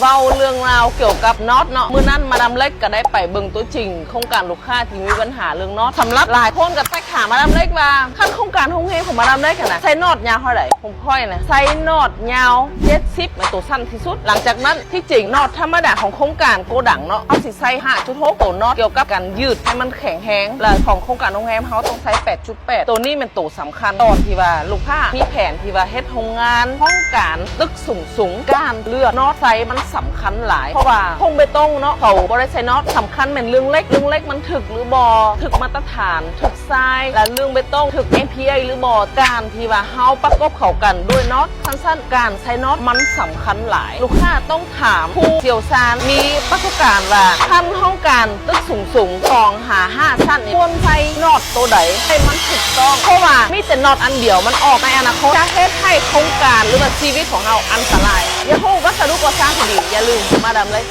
ເວົ້າເລື່ອງລາວກ່ຽວກັບ knot ເນາະ ມື້ນັ້ນມາດາມເລັກກໍໄດ້ໄປເບິ່ງຕົວຈິງໂຄງການລູກຄ້າທີ່ມີບັນຫາເລື່ອງ knot. ສຳລັບຫຼາຍຄົນກໍແຕັກຖາມມາດາມເລັກວ່າ ຄັນໂຄງການໂຮງແຮມຂອງມາດາມເລັກຫັ້ນນະ ໃສ່ knot ຍາວເທົ່າໃດ? ຂອງຂ້ອຍນະ ໃສ່ knot ຍາວ ເຈັດສິບ ແມ່ນໂຕສັ້ນທີ່ສຸດ. ຫຼັງຈາກນັ້ນ ທີ່ຈິງ knot ທຳມະດາຂອງໂຄງການໂກດັງເນາະ ເຮົາຊິໃສ່ ຫ້າຈຸດຫົກ ໂຕ knot ກ່ຽວກັບການຍືດໃຫ້ມັນແຂງແຮງ ແລະ ຂອງໂຄງການໂຮງແຮມເຮົາຕ້ອງໃສ່ ແປດຈຸດ ແປດ ໂຕນີ້ແມ່ນໂຕສຳຄັນ ຕອນທີ່ວ່າລູກຄ້າມີແຜນທີ່ວ່າເຮັດໂຮງງານ ຫ້ອງການ ຕຶກສູງໆ ການເລືອກ knot ໃສ່ມັນສຳຄັນຫຼາຍ ເພາະວ່າໂຄງເບຕົງເນາະ ເຂົາບໍ່ໄດ້ໃສ່ knot. ສຳຄັນແມ່ນເລື່ອງເຫຼັກ ເລື່ອງເຫຼັກມັນຖືກຫຼືບໍ່ ຖືກມາດຕະຖານ ຖືກຊາຍ ແລະ ເລື່ອງເບຕົງຖືກ ເອັມພີເອ ຫຼືບໍ່. ການທີ່ວ່າເຮົາປະກົບເຂົ້າກັນດ້ວຍ knot ສັ້ນໆ ການໃສ່ knot ມັນສຳຄັນຫຼາຍ. ລູກຄ້າຕ້ອງຖາມຜູ້ຊ່ຽວຊານ ມີປະສົບການວ່າ ຄັນຫ້ອງການຕຶກສູງໆ ສອງຫາຫ້າຊັ້ນນີ້ ຄວນໃສ່ knot ໂຕໃດໃຫ້ມັນຖືກຕ້ອງ ເພາະວ່າມີແຕ່ knot ອັນດຽວມັນອອກ ໃນອະນາຄົດຈະເຮັດໃຫ້ໂຄງການ ຫຼືວ່າຊີວິດຂອງເຮົາອັນຕະລາຍ. ຢາກຮູ້ວັດສະດຸກໍ່ສ້າງທີ່ດີ ຢ່າລືມມາດາມເລັກ.